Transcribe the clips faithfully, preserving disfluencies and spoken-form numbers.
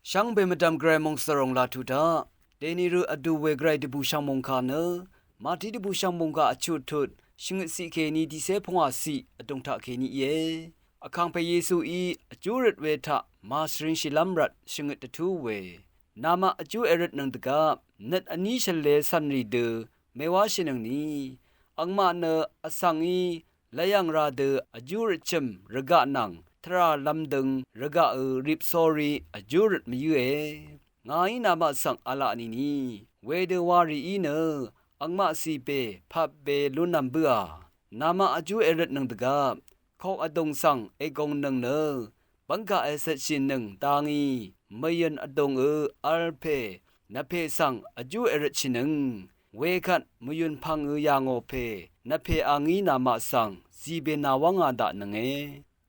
Shvngbe mvdv̀m gvray mòngsvròng laq tuq taq, dèni rø vdù we gvray dvbùshv̀ng mòngkà nø, Mati dvbùshv̀ng mòngkà vchuq tut, shvngøt ciq kèní tiqcé pungwà ciq vdùng taq kèní íe. Vkàngpè Yesuí vjú røt we taq màshvringshìlv́m rvt shvngøt dvtú we, namaq vjú èrøtnøng dvgvp nøt vní shvlē cv̀nrì dø mèwáshìnøngni, angmaq nø vsvng í lvyv̀ng ra dø vjú røt chø̀m rvgaq nvng tvrà lv́m døng rvgaq ø rip sórí vjú røt mvyǿe. Ngàí namaq svng v̄la nìni, wedø warì í nø angmaq cìbè pvpbe lúnv̄m bǿà, namaq vjú èrøtnøng dvgvp kok vdùng svng ègongnøng nø bv́ngkà ècvtshìnøng dangí, mvyø̀n vdùng ø v̄l pè nvpè svng vjú èrøtshìnøng, wekvt mvyø̀n pv̀ng ø yà ngò pè nvpè angí namaq svng zìbè nàwv́ngā daqnønge.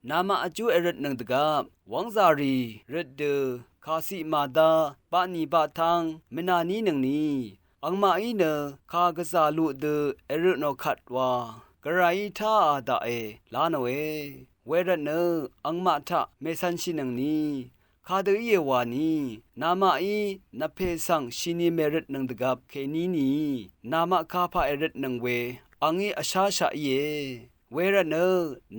Namaq vjú èrøtnøng dvgvp wv́ngzàrì røt dø kàciq màdá baqnì baqtáng mvnànínøngni, angmaqí nø kàgvzà luq dø èrøtnò kvt wa gvrayí táā daqe lánòe. Wervtnø angmaq taq mècv̄nshìnøngni, kadø íe wani, namaqí nvpè svng shini mèrøtnøng dvgvp kèní nìí namaq kapà èrøtnøng we angí vsháshaq íe. Wervtnø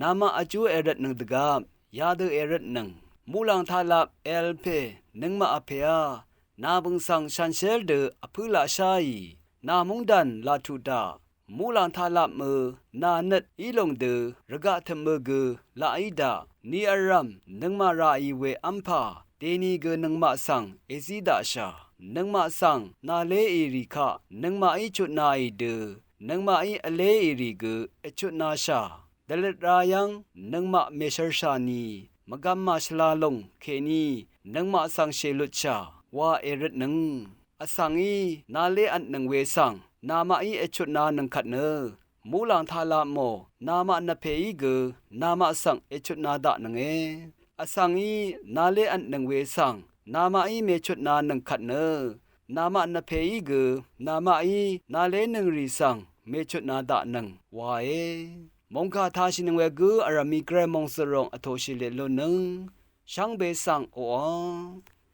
namaq vjú èrøtnøng dvgvp yadø èrøtnøng, muqlàng taqlap èvl pè nøngmaq vpèá, nà bø̀ng svng shànshér dø vpǿ laq sháì, nà móngdàn laq tuq daq, muqlàng taqlapmø nà nøt í lòng dø rvgaq tø̀mø gø laq í daq, ni vrv̀m nøngmaq ràì we v́mpà dèni gø nøngmaq svng èzí daqshà. Nøngmaq svng nàléì rì kaq nøngmaqí chutnāì dø nøngmaqí vléì rì gø èchutnāshà. Dvløt rā yv́ng nøngmaq mèshv̄rshà ni, mvgvm màshvla lòng kèní nøngmaq svng shèlutshà wa èrøtnøng. Vsvng í nalé vtnøng we svng namaqí èchutnānøng kvt nø, muqlàng taqlapmò namaq nvpèí gø namaq svng èchutnā daqnønge. Vsvng í nalé vtnøng we svng namaqí mèchutnānøng kvt nø, namaq nvpèí gø namaqí nalénøng rì svng mèchutnā daqnøng wae. Mòngkà tāshìnøng we gǿ vrv̀m í gvray mòngsvròng vtōshì lèlúnnøng shvngbe svng oqà